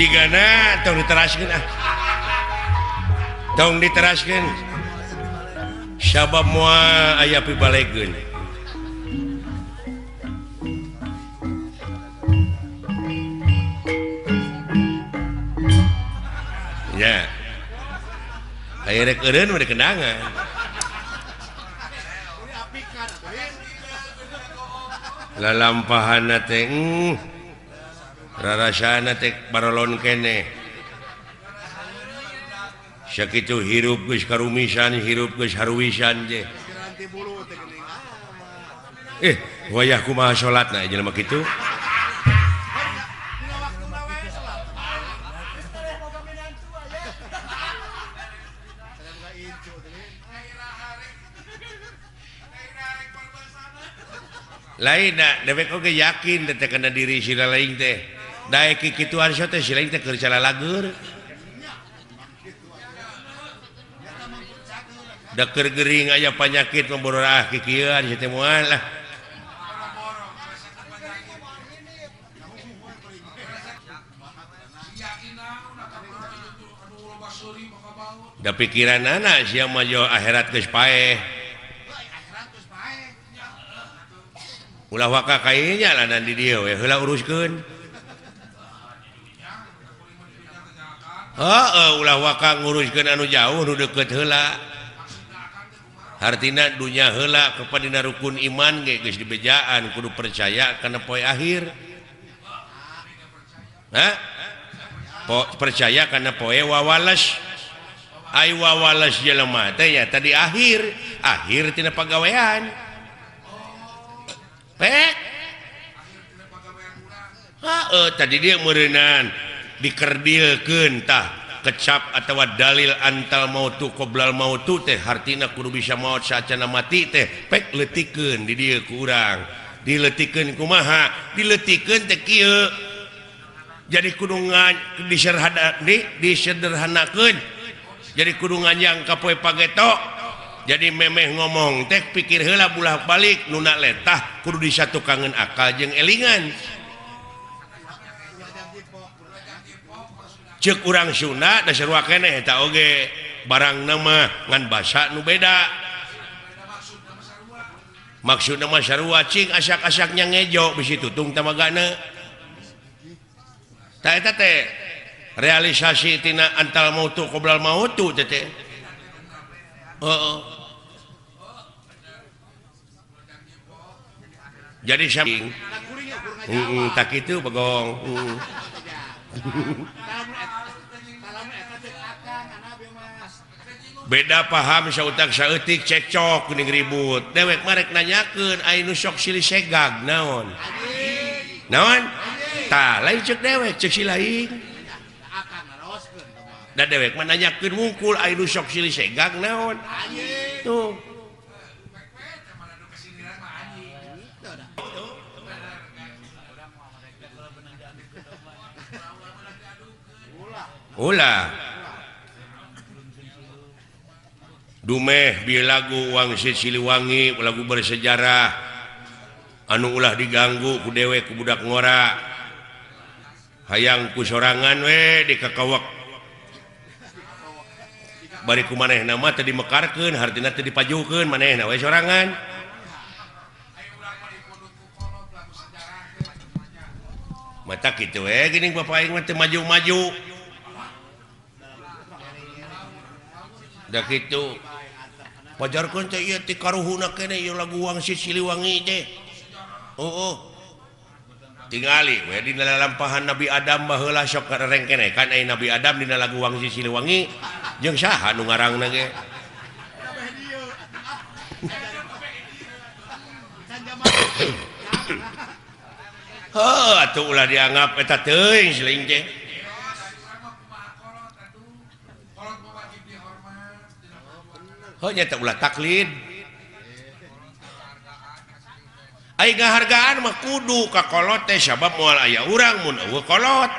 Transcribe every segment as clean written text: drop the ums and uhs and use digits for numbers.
Jigana tong diteraskeun ah. Tong diteraskeun. Sabab moal aya pibalegeun. Ya. Aya rek eureun mah kenangan. Lalampahana teh rarasana teh barolon keneh. Sakitu hirup geus karumisan, hirup geus haruwisan je. Wayah kumaha salatna jelema kitu? Lain dewek oge yakin teh kana diri sila lain teh. Daek kikituan so teh sila teh keur calalagur. Da keur gering aya panyakit membororah kikieuan si teh moal lah. Da pikiranana sia mah jo akhirat geus paeh. Ulah waka kainya lanan di dieu we heula uruskeun. Heeh, ulah waka nguruskeun anu jauh nu deukeut heula. Hartina dunya heula kepada dina rukun iman ge geus dibejaan kudu percaya kana poe akhir. Hah? Percaya kana poe wawales. Ai wawales jelema teh nya tadi akhir, akhir tina pagawean. Pek. Heeh, tadi dia meureunan dikerdilkeun tah kecap atawa dalil antal mautu qoblal mautu teh hartina kudu bisa maot saacana mati teh pek leutikeun di dieu ku urang. Dileutikeun kumaha? Dileutikeun teh kieu. Jadi kudu disederhanakeun. Jadi kudu nganjang ka poe pageto. Jadi memeh ngomong teh pikir heula bulah balik nuna letah kudu disatukangeun akal jeung elingan. Ceuk urang Sunda da sarua keneh eta oge barang nama ngan basa nu beda. Maksudna mah sarua cing asak-asaknya ngejo bisi tutung tamagana. Tah eta teh realisasi tina antal mautu qoblal mautu teh teh. Heeh. Jadi saking tak kitu bagong. Beda paham sautak saeutik cekcok geuning ribut. Dewek mah rek nanyakeun ai nu sok silih segag naon? Naon? Tah lain ceuk dewek ceuk si lain. Da dewek mah nanyakeun wungkul ai nu sok silih segag naon? Tuh. Ulah. Dumeh bi lagu Wangsit Siliwangi lagu bersejarah anu ulah diganggu ku dewek ku budak ngora. Hayang ku sorangan we dikakawak. Bari ku manehna mah teu dimekarkeun hartina teu dipajukeun manehna we sorangan. Mata kitu we geuning bapak aing mah teu maju-maju. Da kitu pajarkeun teh ieu ti karuhuna keneh ieu lagu Wangsit Siliwangi teh. Heueuh. Tingali we dina lalampahan Nabi Adam baheula sok rengkene kan ai Nabi Adam dina lagu Wangsit Siliwangi jeung saha nu ngarangna ge. Heuh atuh ulah dianggap eta teuing siling teh. Heuh nya teh ulah taklid. Ai ngahargaan mah kudu ka kolot teh sabab moal aya urang mun eueuh kolot.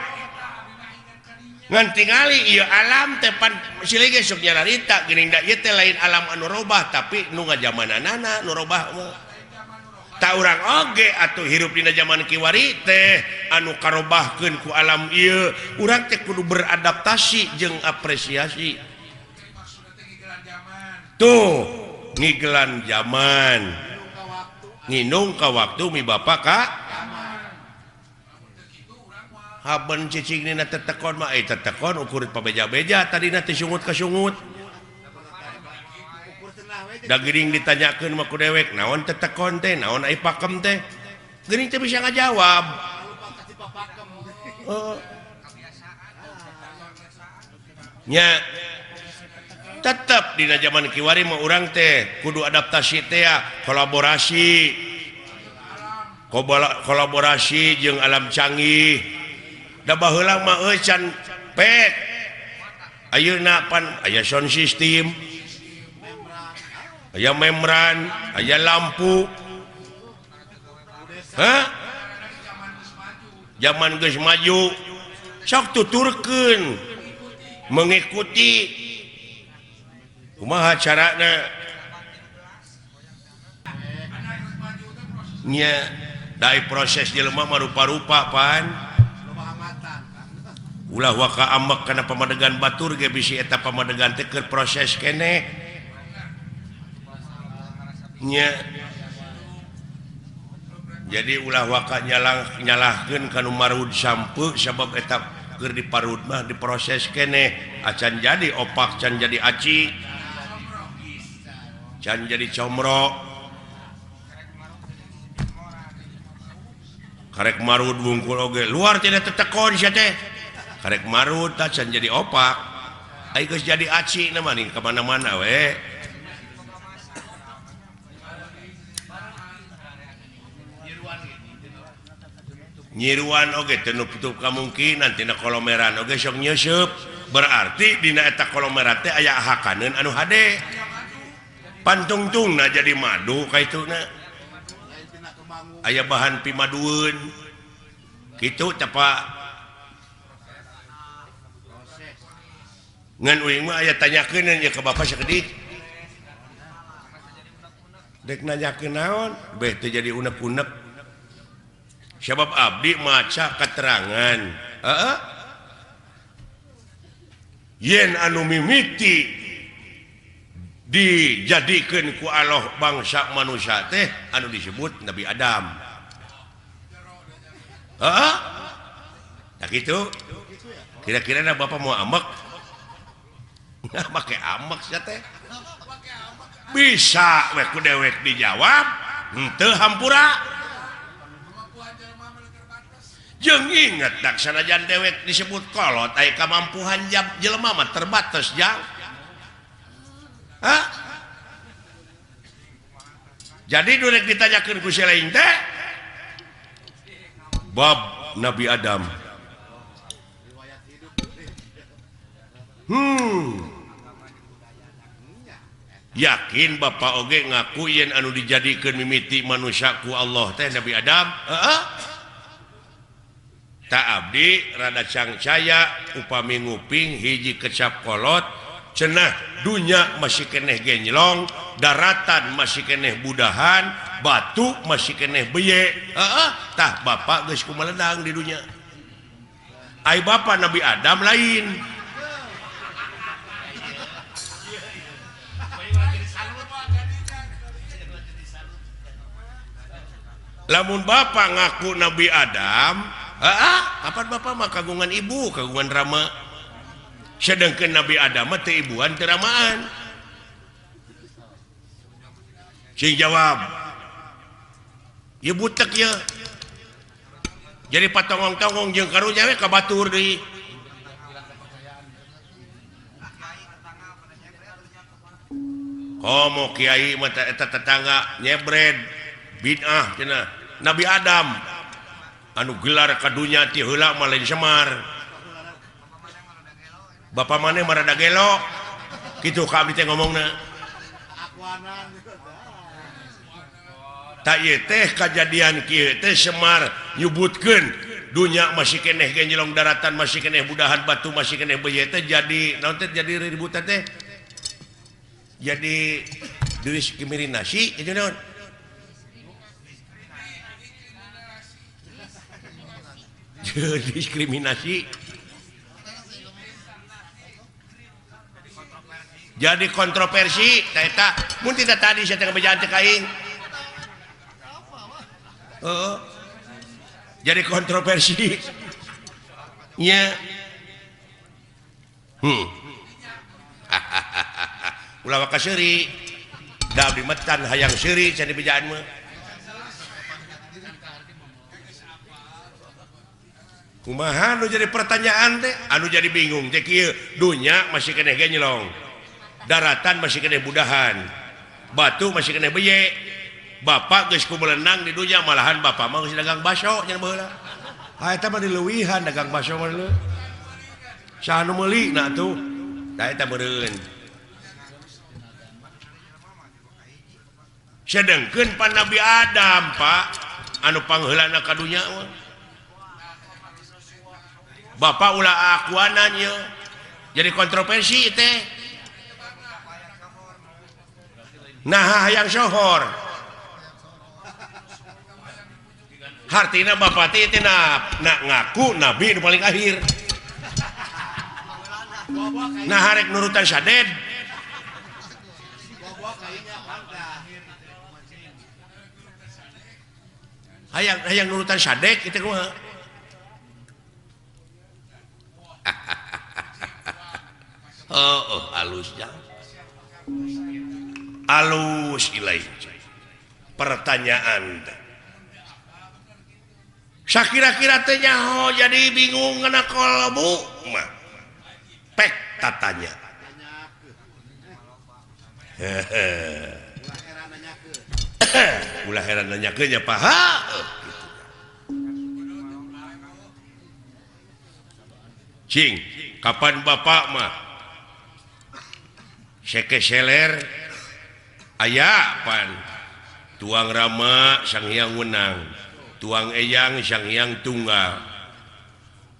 Ngan tingali ieu alam teh pan silih ge sok nyararita geuning da ieu teh lain alam anu robah tapi nu ngajamananana nu robah mah. Tak urang oge atuh hirup dina zaman kiwari teh anu karobahkeun ku alam ieu, urang teh kudu beradaptasi jeung apresiasi. Tuh, ngigelan zaman. Nginung ka waktu mi bapak ka haben cicing dina tetekon mah tetekon ukur pabeja-beja tadina teh sungut ka sungut. Da geuning ditanyakeun mah ku dewek naon tetekon teh naon ai pakem teh geuning teh bisa ngajawab. Nya tetep dina zaman kiwari mah urang teh kudu adaptasi teh kolaborasi. Kolaborasi jeung alam canggih. Da baheula mah euy can pek. Ayeuna pan aya sound system. Aya membran, aya lampu. Hah? Zaman geus maju. Sok tuturkeun mengikuti kumaha carana. Nya dai proses jelema mah rupa-rupa pan. Ulah waka ambek kana pamadegan batur ge bisi eta pamadegan teh keur proses keneh. Nya. Jadi ulah waka nyalahkeun ka nu marud sampe sabab eta keur diparud mah diproses keneh acan jadi opak can jadi aci can jadi comro. Karek marud wungkul oge luar tidak tetekon sia teh. Karek marud tah can jadi opak. Ai geus jadi aci na mah ka mana-mana we. Nyiruan oge teu nutup kamungkinan tina kolomeran oge sok nyeuseub. Berarti dina eta kolomeran teh aya hakaneun anu hade. Pantungtungna jadi madu kaituna. Aya bahan pimadueun. Kitu teh Pak. Ngan uing mah aya tanyakeun nya ka bapak sakedik. Dek nanyakeun naon? Beh teu jadi unek-unek. Sabab abdi maca keterangan. Heeh. Yen anu mimiti dijadikeun ku Allah bangsa manusia teh anu disebut Nabi Adam. Heeh. Tah kitu. Kira-kira na bapak mau ambek? Nah, make ambek sia teh. Bisa we ku dewek dijawab, henteu hampura. Jeung inget dak sanajan dewek disebut kolot aya kamampuhan jelema mah terbatas jang. Hah? Jadi durek ditanyakeun ku si lain teh bab Nabi Adam. Yakin bapak oge ngaku yen anu dijadikeun mimiti manusia ku Allah teh Nabi Adam? Heeh. Tak abdi rada cangcaya upami nguping hiji kecap kolot cenah dunya masih keneh genjlong, daratan masih keneh budahan, batu masih keneh beye. Heeh, tah bapak geus kumaledang di dunya. Ai bapak Nabi Adam lain. Lamun bapak ngaku Nabi Adam, heeh, kapan bapak mah kagungan ibu, kagungan rama. Sedangkan Nabi Adam mah teu ibuan teu ramaan. Sing jawab. Ieu butek ieu. Jadi patongong-tongong jeung karunya we ka batur deui. Komo kiai mah eta tetangga nyebred bid'ah cenah. Nabi Adam anu gelar ka dunya ti heula mah lain Semar. Bapak maneh mah rada gelo. Kitu ka abdi teh ngomongna. Tak ieu teh kajadian kieu teh Semar nyebutkeun dunya masih keneh genjelong daratan masih keneh budahan batu masih keneh beuye teh jadi naon teh jadi ributan teh. Jadi diskriminasi itu naon? Diskriminasi. Jadi kontroversi tah eta mun tidak tadi saya teh bejaan cek aing. Heeh. Jadi kontroversi. Nya. Ulah waka seuri. Da abdi metan hayang seuri cenah bejaan mah. Kumaha nu jadi pertanyaan teh? Anu jadi bingung teh kieu, dunya masih keneh genyelong. Daratan masih keneh budahan. Batu masih keneh beye. Bapak geus kumelenang di dunya malahan bapak mah geus dagang baso nya baheula. Ha eta mah dileuwihan dagang baso mah leuh. Saha nu meuli na atuh? Da eta meureun. Sedengkeun pan Nabi Adam, Pak, anu pangheulana ka dunya mah. Bapak ulah akuanan ye. Jadi kontroversi teh. Nah hayang sohor. Hartina bapak teh teh na ngaku nabi nu paling akhir. Nah harek nurutan saded. Hayang hayang nurutan sadek kitu kumaha? Oh, oh halus jang. Alus ilai. Pertanyaan. Sakira-kira teh nyaho jadi bingung ngana kolbu mah. Pek tatanya. Ulah heran nanyakeun nya Pak. Cing, kapan bapak mah sekeseler aya pan tuang Rama Sang Hyang Wenang, tuang Eyang Sang Hyang Tunggal.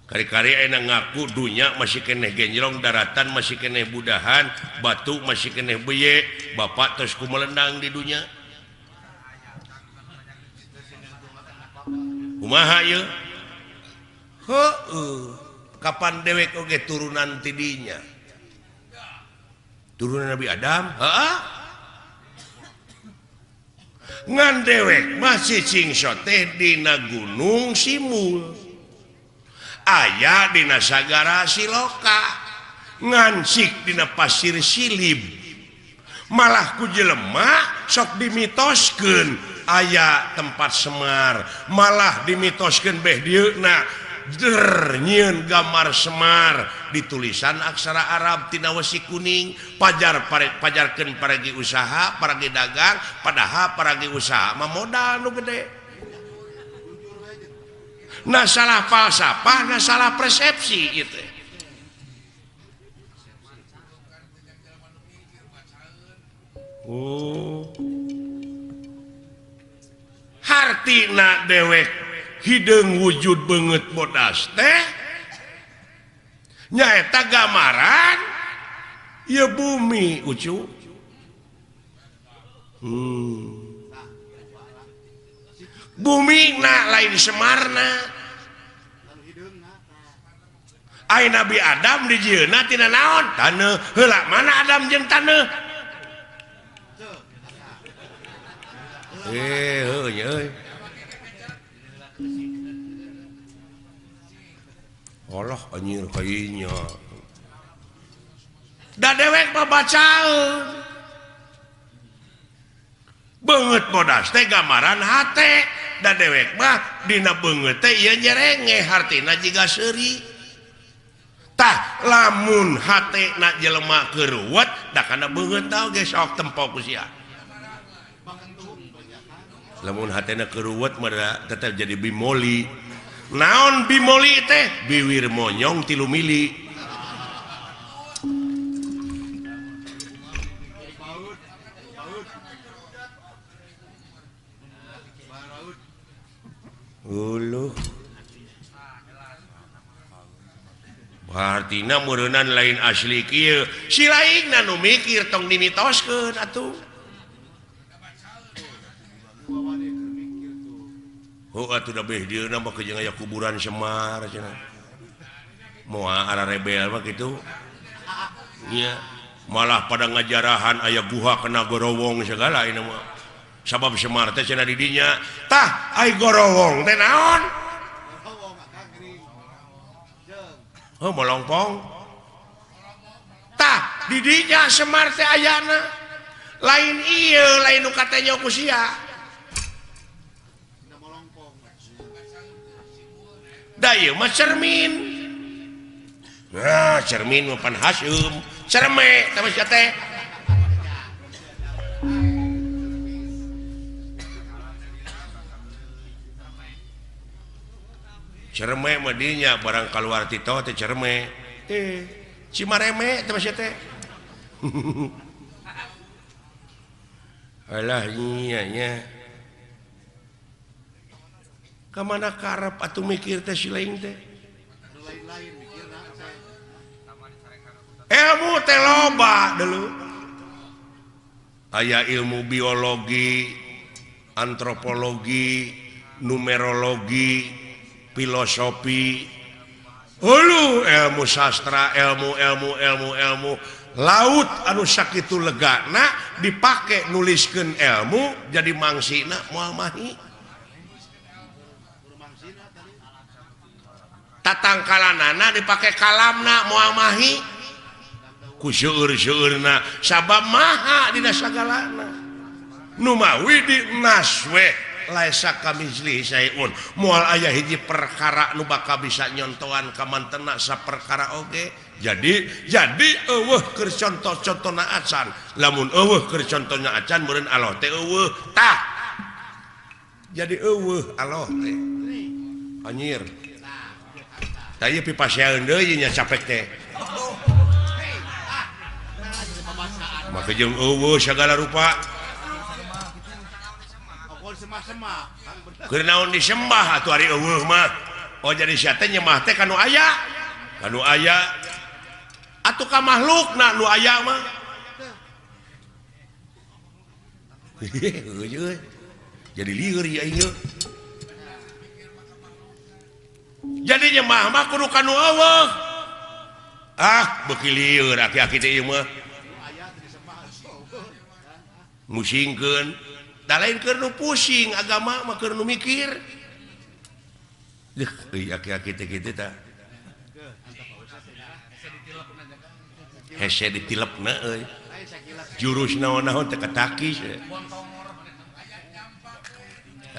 Kari-kari enak ngaku dunya masih keneh genjrong, daratan masih keneh budahan, batu masih keneh beye, bapak terus kumelendang di dunya. Kumaha ieu? Heueuh, kapan dewek oge turunan ti dinya? Turunan Nabi Adam? Heeh. Ngan dewek masih cingso teh dina gunung Simul. Aya dina sagara Siloka. Ngansik dina pasir Silib. Malah ku jelema sok dimitoskeun aya tempat Semar, malah dimitoskeun beh dieuna der nyieun gambar Semar ditulisan aksara Arab tina wesi kuning, pajar pajarkeun paragi usaha, paragi dagang, padahal paragi usaha mah modal nu gede. Nah salah falsafah, nah salah persepsi ieu teh. Oh. Hartina dewek hideung wujud beungeut bodas teh nyaeta gambaran ieu bumi ucu. Bumi na lain Semarna. Ai Nabi Adam dijieunna tina naon? Taneuh. Heula mana Adam jeung taneuh? Heuh nya euy. Allah anjir kayanya. Da dewek mah bacaeun. Beungeut bodas teh gambaran hate. Da dewek mah dina beungeut teh ieu nyerenge hartina jiga seuri. Tah lamun hate na jelema keuruwet da kana beungeut tah ge sok tempo ku sia. Lamun hatena keuruwet mah tetep jadi bimoli. Naon bimoli teh? Biwir monyong 3 mili. Uluh. Hartina meureunnan lain asli kieu. Si lainna nu mikir tong dimitoskeun atuh. Oh atuh da beh dieuna mah jeung aya kuburan Semar cenah. Moal ara rebel mah kitu. Nya malah pada ngajarahan aya guha kena gorowong segala ieu mah. Sabab Semar teh cenah di dinya. Tah ai gorowong teh naon? Oh molongpong. Tah di dinya Semar teh ayana. Lain ieu lain nu katanya ku sia. Da ieu mah cermin. Nah, cermin mah pan haseum. Cerme tah mah sia teh. Cerme mah dinya barang kaluar ti tol teh cerme. Cimareme teh mah sia teh. Alah nya nya. Ka mana karep atuh mikir teh si lain teh. Ilmu teh loba deuleu. Aya ilmu biologi, antropologi, numerologi, filosofi, hulu ilmu sastra, ilmu ilmu ilmu ilmu laut anu sakitu legana dipake nuliskeun ilmu jadi mangsina moal mahi. Tatangkalanana dipake kalamna moal mahi. Ku seueur-seueurna sabab maha dina sagalana. Nu mawi di naswe laisa kamitslihi syai'un. Moal aya hiji perkara nu bakal bisa nyontoan ka mantena saperkara oge. Jadi eueuh keur contoh-contona acan. Lamun eueuh keur contohna acan meureun Allah teh eueuh. Tah. Jadi eueuh Allah teh. Anjir. Tah ieu pipasean deui nya capek teh. Maka jeung eueuh sagala rupa. Keur naon disembah atuh ari eueuh mah. Oh jadi sia teh nyembah teh ka nu aya. Ka nu aya. Atuh ka makhlukna nu aya mah. Jadi lieur ieu aing. Jadi nyembah mah kudu ka nu eueuh. Ah, beuki lieur aki-aki teh ieu mah. Musingkeun. Da lain keur nu pusing agama mah keur nu mikir. Deuh, euy aki-aki teh kitu tah. Hese ditilepna euy. Jurus naon-naon teh katakis.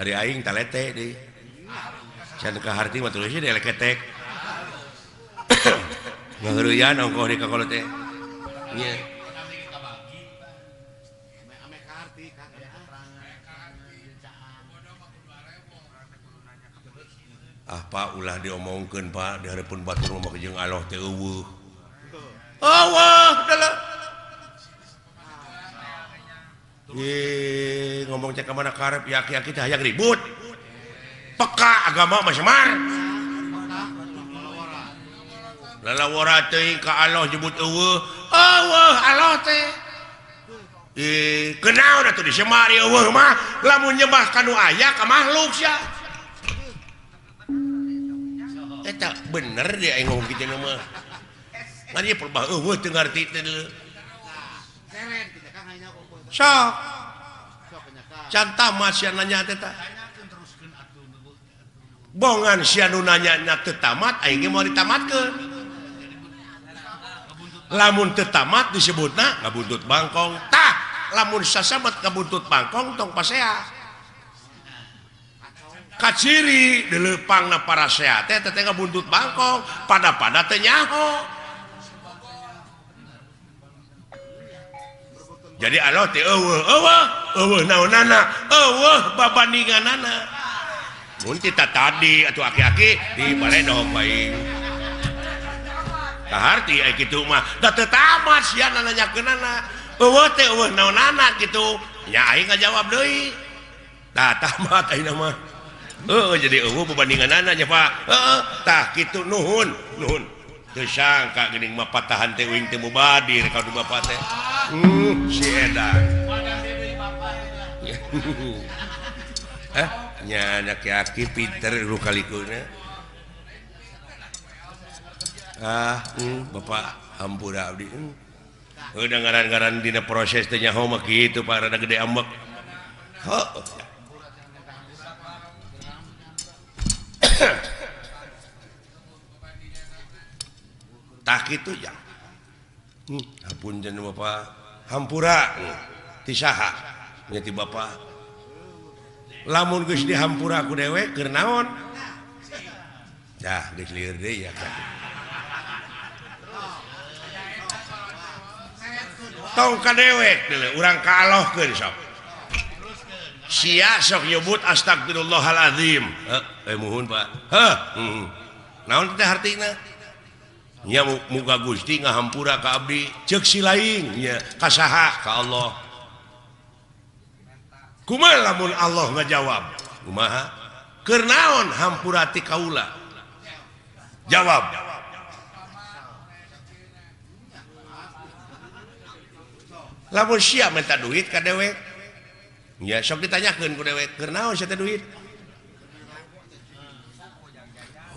Ari aing talete deui. Can ka harti mah tulus deui leketek. Ngaheureuyan ongkoh di kakolot teh. Nya. Ah Pak ulah diomongkeun Pak di hareupeun batur mah jeung Allah teh eueuh. Eueuh deuleu. Ye ngomong teh ka mana karep ya aki-aki teh hayang ribut. Peka agama mah Semar. Lalawara teuing ka Allah nyebut eueuh. Eueuh Allah teh. Kenaon atuh di Semar eueuh mah lamun nyembah ka nu aya ka makhluk sia. Eta bener dia aing ngomong kitu mah. Ngan ieu perbah eueuh teu ngarti teh deuleu. Sok. Can tamat sia nanya teh tah. Bongan sia nu nanya nya teu tamat aing ge moal ditamatkeun. Lamun teu tamat disebutna ngabuntut bangkong. Tah, lamun sasabat ngabuntut bangkong tong pasea. Kaciri dileupangna parasea teh teh ngabuntut bangkong pada-pada teh nyaho. Jadi Allah teh eueuh eueuh eueuh naonana eueuh babandinganana. Mun tita tadi atuh aki-aki di baledog bae. Kaharti ai kitu mah da teu tamat sia nanyakeunana. Eueuh teh eueuh naonana kitu. Nya aing ngajawab deui. Tah tamat ayeuna mah. Heeh jadi eueuh perbandinganana nya Pak. Heeh tah kitu nuhun nuhun. Teu sangka geuning mah patahan teh uing teh mubadir ka du bapa teh. Si edan. Nya aki-aki pinter lu kalikuna. Ah, Bapak hampura abdi. Udah ngaran-ngaran dina proses teh nyaho mah kitu Pak rada gede ambek. Heuh. Tah kitu ya. Hapunten Bapak, hampura ti saha? Nya ti Bapak. Lamun geus dihampura ku dewek keur naon? Tah geus lieur deui ya. Tong ka dewek deuleu urang ka Allahkeun sok. Sia sok nyebut astagfirullahalazim. Heuh, muhun Pak. Heuh, naon teh hartina? Nya muga Gusti ngahampura ka abdi, ceuk si lain nya ka saha? Ka Allah. Kumaha lamun Allah ngajawab? Kumaha? Keur naon hampura ti kaula? Jawab. Lamun sia minta duit ka dewek, nya sok ditanyakeun ku dewek, keur naon sia teh duit?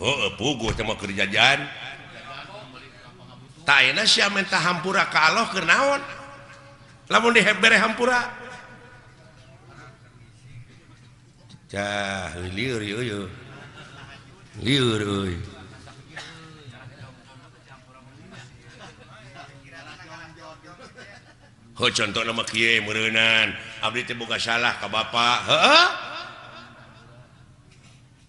Heuh, puguh teh mah keur jajan. Tah ayeuna sia minta hampura ka Allah keur naon? Lamun dibere hampura. Cah, lieur ieu. Lieur euy. Heuh contona mah kieu meureunan, abdi teh boga salah ka bapa. Heuh.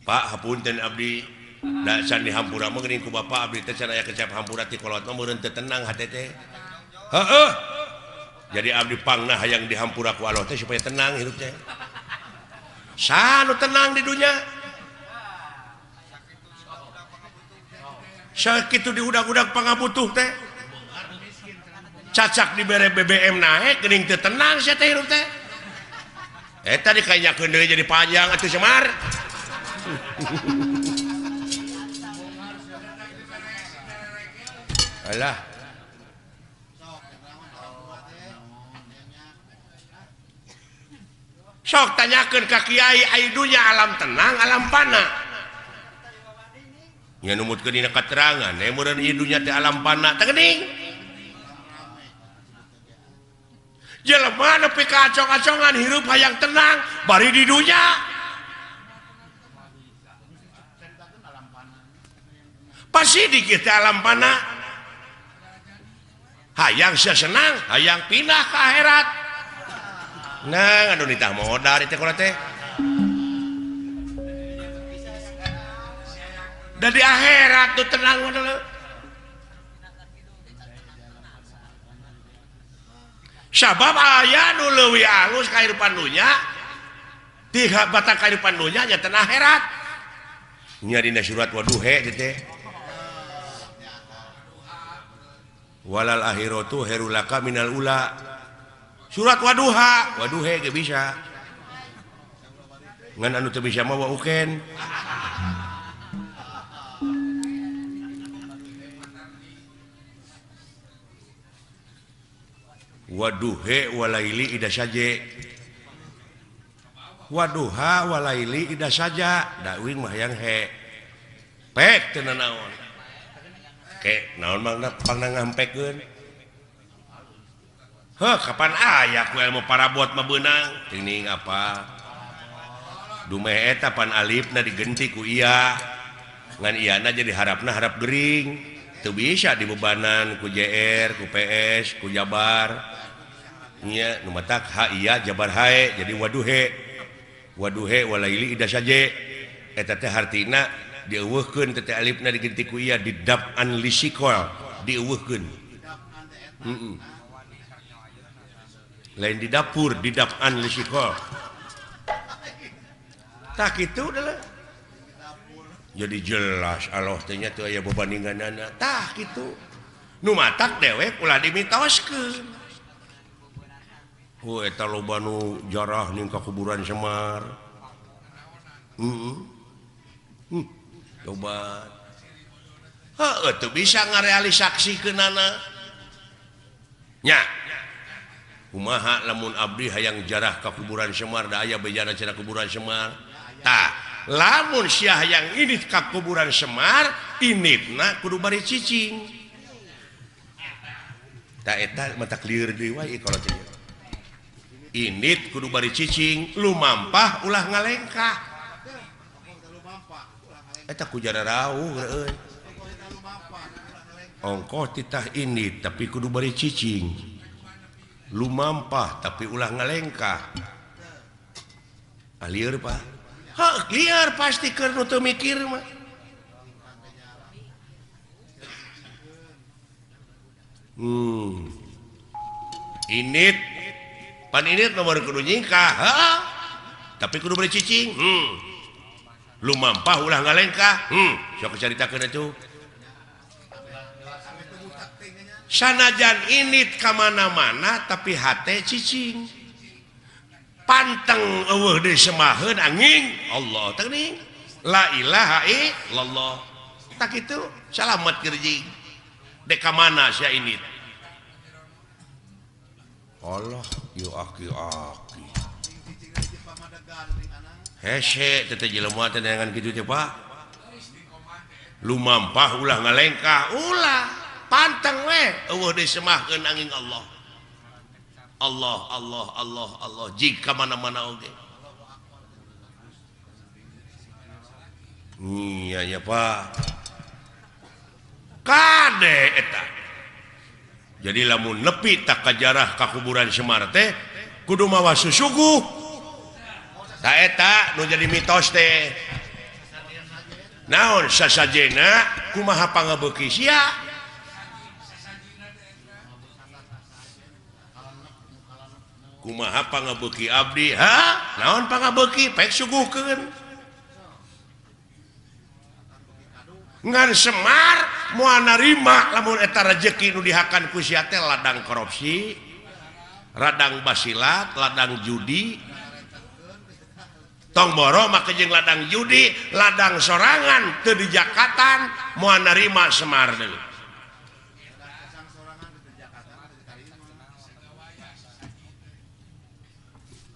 Pak hapunten abdi. Da can dihampura mah geuning ku bapa abdi teh can aya kecap hampura ti kolot mah meureun teu tenang hate teh. Heuh. Jadi abdi pangna hayang dihampura ku Allah teh supaya tenang hirup teh. Sanu tenang di dunia. Sakitu diudag-udag pangabutuh teh. Cacak dibere BBM naik geuning teu tenang sia teh hirup teh. Eta dikainyakeun deui jadi panjang atuh Semar. Alah. Sok tanyakeun ka kiai ai dunya alam tenang alam pana. Nya numutkeun dina katerangan meureun ieu dunya teh alam pana teh geuning. Jelema nepi ka acong-acongan hirup hayang tenang bari di dunya. Pasti dikit teh alam pana. Hayang sia senang, hayang pindah ke akhirat. Nah, aduh nitah modal teh kolot teh. Da di akhirat tuh tenang modal. Sabab aya nu leuwih alus kahirupan dunya, ti batang kahirupan dunya nya teh akhirat. Nya dina surat waduhe teh. Walal akhiratu khairul laka minal ula. Surat waduha, waduhe ge bisa. Ngan anu teu bisa mah wa uken. Waduhe walaili ida saje. Waduha walaili ida saja. Da uing mah hayang he. Pek teu nanaon. Ke naon mangna pangna ngampekeun. Heuh kapan aya ku ilmu parabot mah beunang? Teuing apa? Dumeh eta pan alifna digenti ku iya. Ngan iyana jadi harapna harap gering. Teu bisa dibebanan ku JR, ku PS, ku Jabar. Nya nu matak ha iya Jabar hae jadi waduhe. Waduhe walaili ida saje. Eta teh hartina dieuweuhkeun teh alifna digenti ku iya didap'an lisikol dieuweuhkeun. Heeh. Lain di dapur didap'an lisikol. Tah kitu adalah. Jadi jelas Allah teh nya teu aya bebandinganana. Tah kitu. Nu matak dewek ulah dimitoskeun. Hu eta loba nu jarah ning ka kuburan Semar. Heeh. Loba. Heuh teu bisa ngarealisaksikeunana. Nya. Kumaha lamun abdi hayang jarah ka kuburan Semar da aya bejana cenah kuburan Semar. Tah, lamun sia hayang indit ka kuburan Semar, inditna kudu bari cicing. Tah eta matak lieur deui wae kalau teh. Indit kudu bari cicing, lumampah ulah ngalengkah. Eta ku jara rauh euy. Ongkoh titah indit tapi kudu bari cicing. Lumampah tapi ulah ngalengkah. Ah lieur Pak. Heuh lieur pasti keur nu teu mikir mah. Indit pan indit nomor kudu nyingkah, heuh. Tapi kudu bari cicing. Lumampah ulah ngalengkah. Sok caritakeun atuh. Sanajan indit ka mana-mana tapi hate cicing. Panteng eueuh deui semaheun angin Allah teh geuning. La ilaha illallah. Tak kitu salamet keur jeung. Dek ka mana sia indit? Allah ieu aki-aki. Hese teh jelema teh neangan kitu teh Pak. Lumampah ulah ngalengkah ulah. Panteng we eueuh deui semahkeun angin Allah. Allah Allah Allah Allah jika mana-mana oge. Iya ya Pak. Kade eta. Jadi lamun nepi tak kajarah ka kuburan Semar teh kudu mawa susuguh. Ta eta nu jadi mitos teh. Naon sasajena kumaha pangabeuki sia? Kumaha pangabeuki abdi? Ha? Naon pangabeuki? Pek suguhkeun. Ngan Semar moal narima lamun eta rejeki nu dihakan ku sia teh ladang korupsi, ladang basilat, ladang judi. Tong boro make jeung ladang judi, ladang sorangan teu dijakatan moal narima Semar deui.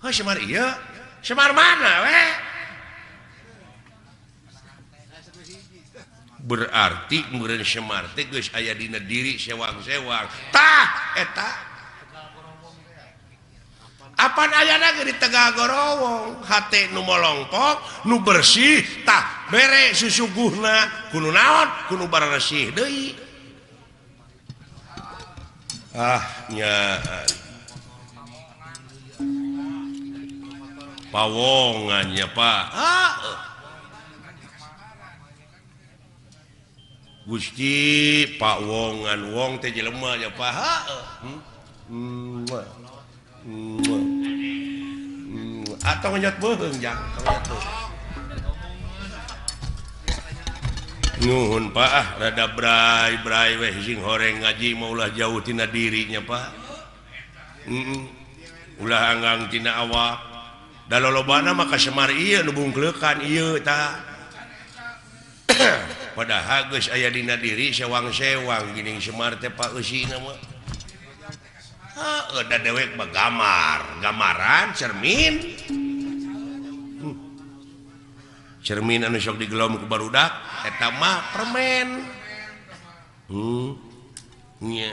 Heuh Semar ieu, Semar mana we? Berarti meureun Semar teh geus aya dina diri sewang-sewang. Tah eta. Apan ayana ge di Tegal Gorowong, hate nu molongpok, nu bersih, tah bere susuguhna kudu naon? Kudu baresih deui. Ah nya. Pawongannya Pak. Ah. Gusti pawongan wong teh jelema nya Pak. Atau ngenyot beuheung jang, ngenyot beuheung. Nuhun Pak ah rada bray-bray weh sing horeng ngaji mah ulah jauh tina dirinya Pak. Ulah anggang tina awak. Da lolobana mah ka Semar ieu nu bungkleukan ieu tah. Padahal geus aya dina diri sewang-sewang geuning Semar teh Pak eusina mah. Heuh da dewek mah gamar, gambaran cermin. Cermin anu sok digelom ku barudak eta mah permen. Nya.